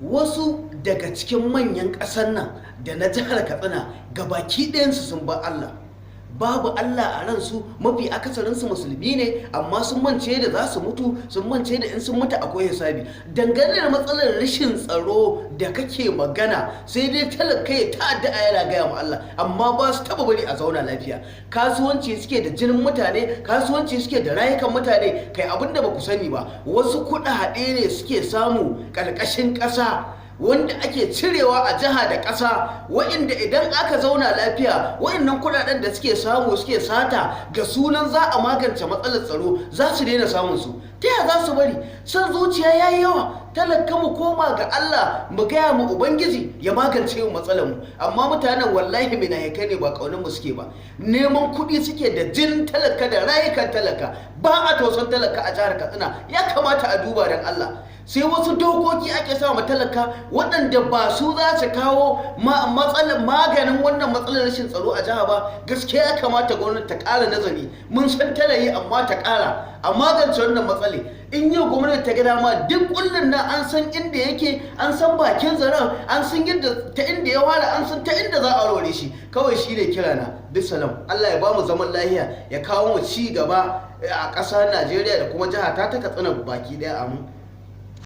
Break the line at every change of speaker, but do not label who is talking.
Wasu daga cikin manyan ƙasar nan da na jihar Katsina gabaki ɗayansu sun bar Allah. Babu Allah a ransu. Mafi akasarinsu musulmi ne, amma sun mance da za su mutu, sun mance da in sun mutu akwai hisabi. Dangane da matsalar rashin tsaro da kake magana, sai dai talaka ya ta'adda yana gaya ma Allah, amma ba su taba bari a zauna lafiya. Kasuwanci suke da jinin mutane, kasuwanci suke da rayukan mutane. Kai, abin da ba ku sani ba, wasu kuɗaɗe ne suke samu ƙarƙashin ƙasa wanda ake cirewa a jiha da ƙasa, wa'inda idan aka zauna lafiya, wa'innan kuɗaɗen da suke samu, suke sata ga sunan za a magance matsalar tsaro, za su daina samun su. Ta ya za su bari? Son zuciya ya yi yawa. Talaka, mu koma ga Allah, mu gaya mu Ubangiji ya magance mu matsalar mu. Amma mutanen, wallahi, mai nahikai ne, ba kaunar mu suke ba, neman kuɗi suke da jinin talaka da rayukan talaka. Ba a tausan talaka a jihar Katsina. Ya kamata a duba dan Allah. Sai wasu dokoki ake sa ma talaka waɗanda ba su za su kawo matsalar maganin wannan matsalar rashin tsaro a jiha ba. Gaskiya ya kamata gwamnati ta ƙara nazari. Mun san tana yi, amma ta ƙara a magance wannan matsale. In yau gwamnati ta ga dama, duk kullun nan an san inda yake, an san bakin zaren, an san yadda ta inda ya ware, an san ta inda za a warware shi. Kawai shi ne kirana. Bisalam. Allah ya ba mu zaman lahiya, ya kawo mu ci gaba a ƙasar Najeriya da kuma jiha ta Katsina baki ɗaya. Amin.